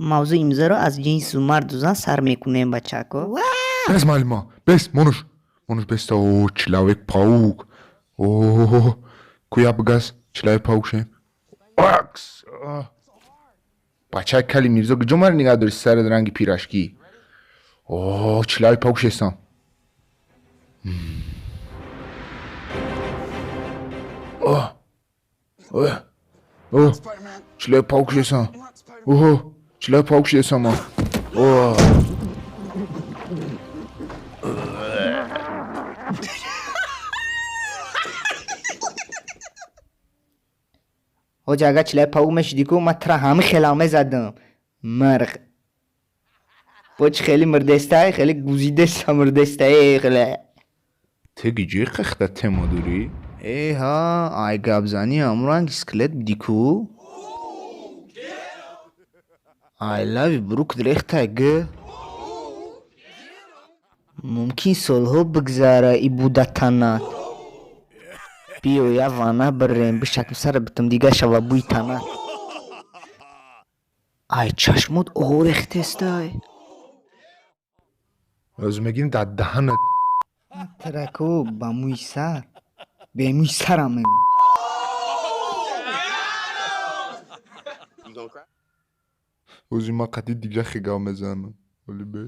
Мавзӯи имрӯзаро аз ҷинсу марду зан сар мекунем, бачако. Бес, муаллима, бес, монуш. Монуш, беста, о, человек паук. О, куя бигаз, человек паук шем. Акс. Бачаи кали Мирзо, куҷо маро нигаҳ дори, сарат ранги пирашкӣ? О, человек паук шестам. О, о, человек паук шестам. О, человек паук шестам. О. Ҳоҷа, агар человек паук мешудӣ ку, ман тура ҳами хелам мезадам. Мирғ. Боч хеле мирдестай, хеле гузидеста мирдестай, хеле. Ту гиҷои қихта тема дорӣ? Э ҳа, ай гапзанӣ ҳамун ранг скелет будӣ ку? Ай лави бурук рехтай г. Мумкин солҳо бигзара ибудатанат. Биё, я ванна бирем, бишакм сара битум, дига шава бӯи танат. Ай чашмот оғо рехтестай. Ҳозир мегирем дар даҳанат. Траку ба мӯи сар. Бе мӯи сарам мемон. Ҳозир ман қатъи дига хе гап мезанам. Оли бе.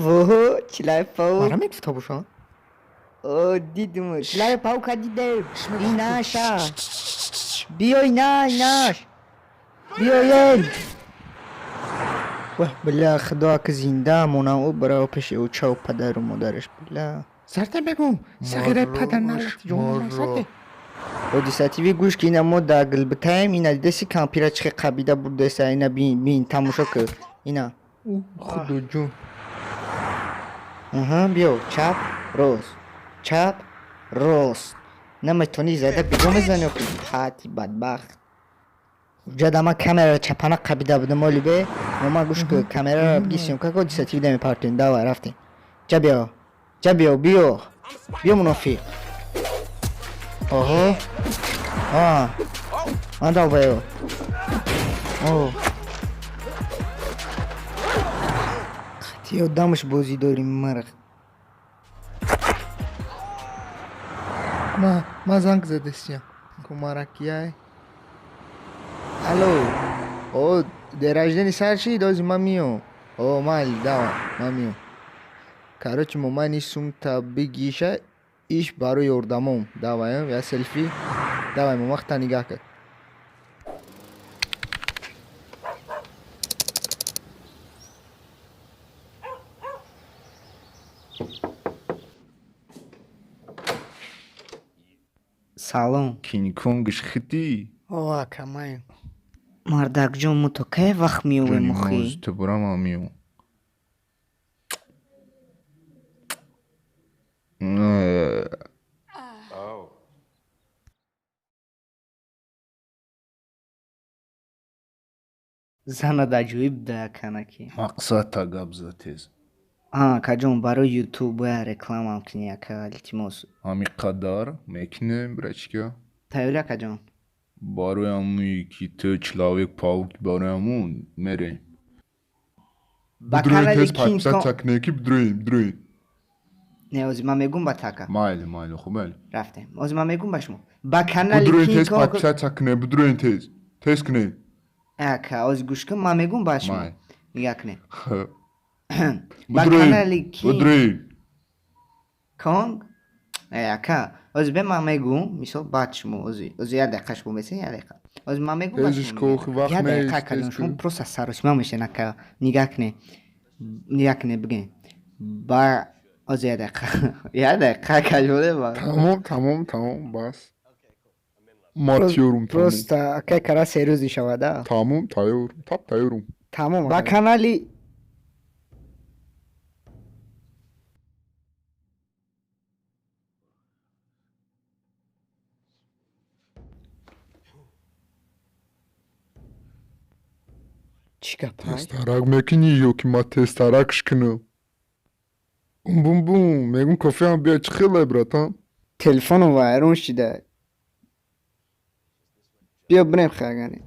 Воҳо, человек паук. Мара мегуфта бошам? О, дидум. Человек паука дидем. Инаша. Биё, ина, инаш. Биёен. Ваҳ, бля, худо, ака зинда монам, ӯ баро пеши ӯчаву падару модараш, бля. Сарте бегум, сағираи падар налат ҷон сарте. Ҳодиса ТВ, гӯш ки, ина мо дар Гилбитаем, ина дидаси, кампира чихе қабида бурдеса, ина бин, бин, тамошо кӯ. Ина. Худоҷон. Аҳа, биё, чап, рост. Чап, рост. Наметонӣ зада биго мезанӣ охи, пати бадбахт. Ҷада ман камераро чапана қабида будам, оли бе. Мама, гӯш кӯ, камераро биги, съёмка ко, Ҳодиса ТВ да мепартоем. Давай, рафтем. Ҷа биё. Ҷа биё, биё. Биё, мунофиқ. Оҳо. А. Ман долбоёб. О. Қатъи одамаш бозӣ дорӣ, мирғ. Ма занг задестиям. Кумаракияй. Алло. О, день рождения сар шид, ози ман миём. О, майли, давай, ман миём. Короче, момани сумта бигиша, иш барои ёрдамом. Давай, я селфи. Давай, момахта нигаҳ кар. Салом. Кинг-Конгш хитӣ? О, ака, маем. Мардакҷон, мо то кай вақт меовем Ҷони охи? моз, ту бурам ман миём. Зана дар ҷои буда, канаки. Мақсадта гап зад тез. А, акаҷон, барои Ютуб бояд рекламам кунӣ, ака, илтимос. Ҳамин қадар мекунем, брачка. Тайёрӣ, акаҷон? Барои ҳамое ки ту человек паук, барои ҳамун мерем. Ба Бидроен канали тез, подписаться кунед ки бидроем, бидроем. Не, ҳозир ман мегум ба така. Майли, майли, хуб, майли. Рафтем. Ҳозир ман мегум ба шумо. Ба канали Бидроен тез, Кинг Конг. подписаться кунед, бидроен тез. Тез кунед. Ака, ҳозир гӯш кун, ман мегум ба шумо. Майли. Нигаҳ кунед. Ба Бидроен, канали Кинг бидроен. Конг. Э, ака, ҳозир бе, ман мегум, мисол, баъд шумо ҳозир, ҳозир як дақиқа шумо месен, як дақиқа. Ҳозир ман мегум ба Тезиш шумо. ку, охи вақт Як дақиқа, нест, акаҷон, тез шумо кун. просто саросима мешен, ака. Нигаҳ кунед. Нигаҳ кунед, бигӯед. Ба ҳозир як дақиқа. Як дақиқа, акаҷон, ба. Тамом, тамом, тамом, бас. Ма тиёрум, тамом. Просто акай кара серьёзный шавад, а? Тамом, тайёр, тап тайёрум. Тамом. Ба канали Чӣ гапай? Тезтарак мекунӣ ё ки ман тезтаракш кунам? Бум бум бум, мегум кофеам биё, чӣ хелай, братан? Телефоном вайрон шида. Биё бирем хагане.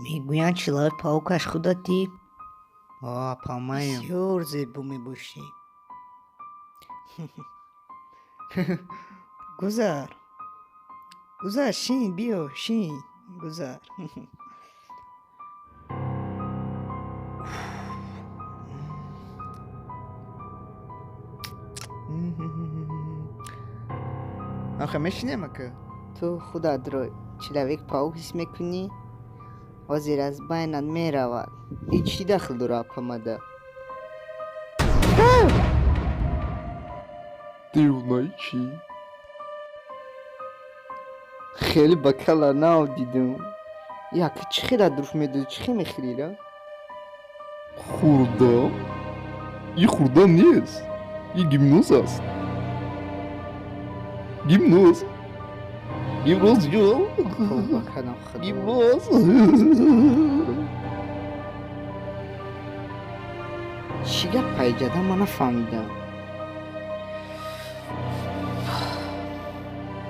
Мегӯянд Человек-паук аш худатӣ? О, апамаем. Бисёр зебо мебошӣ. Гузар. Гузар, шин, биё, шин. Гузар. Охе мешинем ака? Ту худатро Человек-паук ҳис мекунӣ? Ҳозир аз байнат меравад. И чӣ дахл дора апамада? Девонаи чӣ? Хеле ба кала нав дидум. Як чӣ хела дуруф медоди, чӣ хел мехӯрира? Хӯрдам? И хӯрдан нест. И гипноз аст. Гипноз. Гипноз ҷон. Тавба кардам, худо. Гипноз. Чӣ гап пайҷада, ман нафаҳмидам.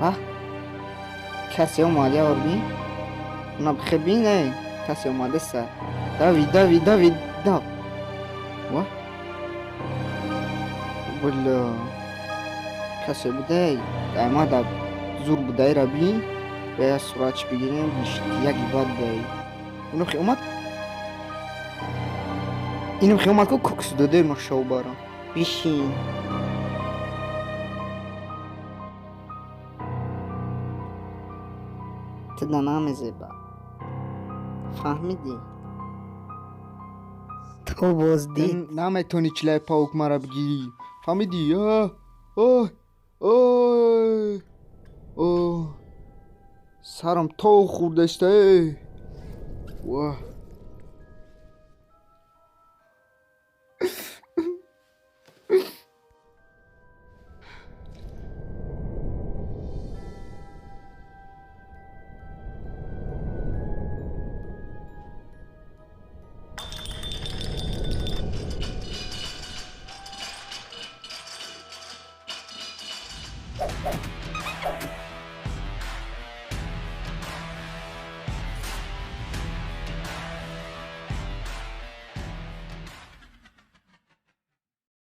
А? Касе омада орбин? На бихе бин, эй, касе омадеса. Дави, дави, дави, дав. Ва? Бля. Касе будай, аймада зур будай бин. Бая суратш бигирем, яки бад дай. Инам хе омад? Инам хе омад ку кукс доде машав барам. Бишин. Ту да намезеба. Фаҳмидӣ? То боз дид. Наметавонӣ Человек-паук мара бигирӣ. Фаҳмидӣ? Ой, ой, ой. Сарам то хӯрдаста, эй. Ва.